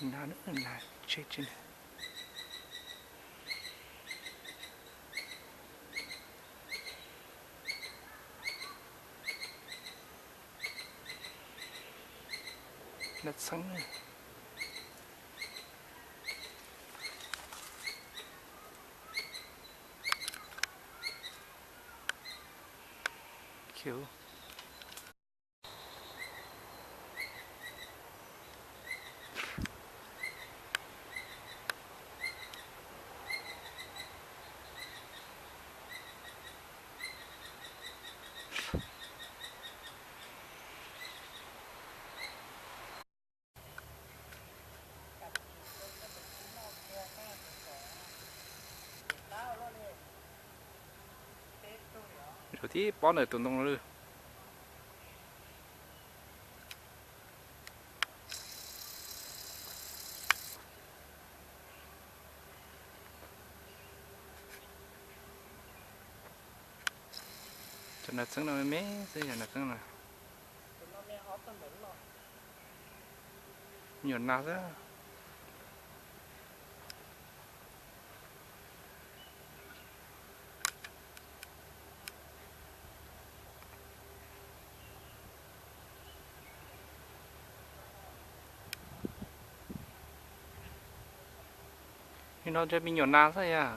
Na, na, tseg tseg na. Na txheeb na. Zaum tib pob ntawm tus ntoo lawm. Cov nas txeeb no me me xwb, cov nas txeeb no. Nyuam nas xwb. Nim no ntshe me nyuam nas xwb yog.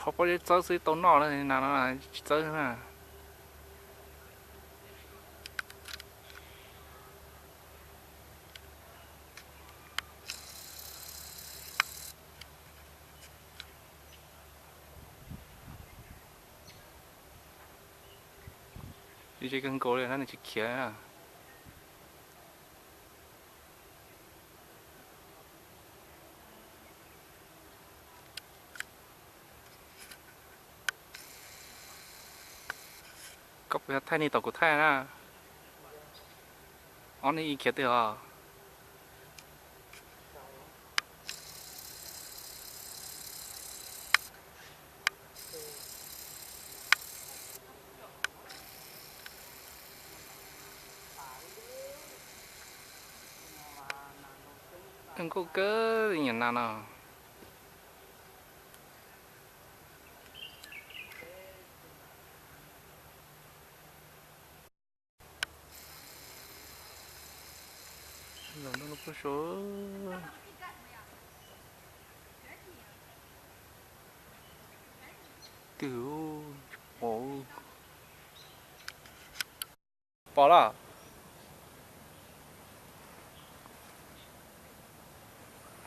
Rho pob zeb txawb xwb tau noj, nas no tsis txawb na. Ze kawg nkaus li na, nws tsis khiav na. Koj puas yog thaij nej tom kuv thaij na? Ob nej ib khiav twg os? Nkauj kawg li nyuam nas no. Los no kuj so. Twg pom. Pom los.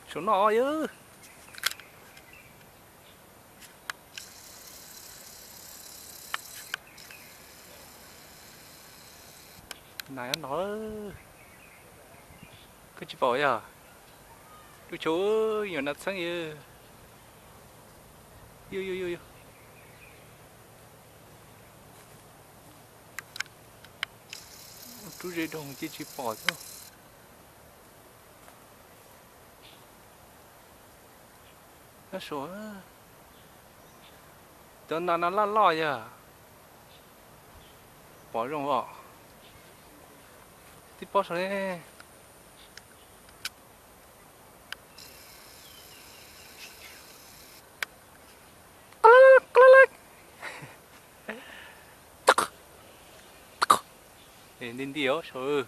Saum no yog. Nas nyob no. Koj tsis pom yog? Lub tshauv nyuam nas txheeb yog. Yog yog yog yog. Rub ze doog cia tsis pom thiab. Nyob saum. Cov nas no loj loj yog. Pom zoo os. Tib pob saum ne. Nti nti os saum.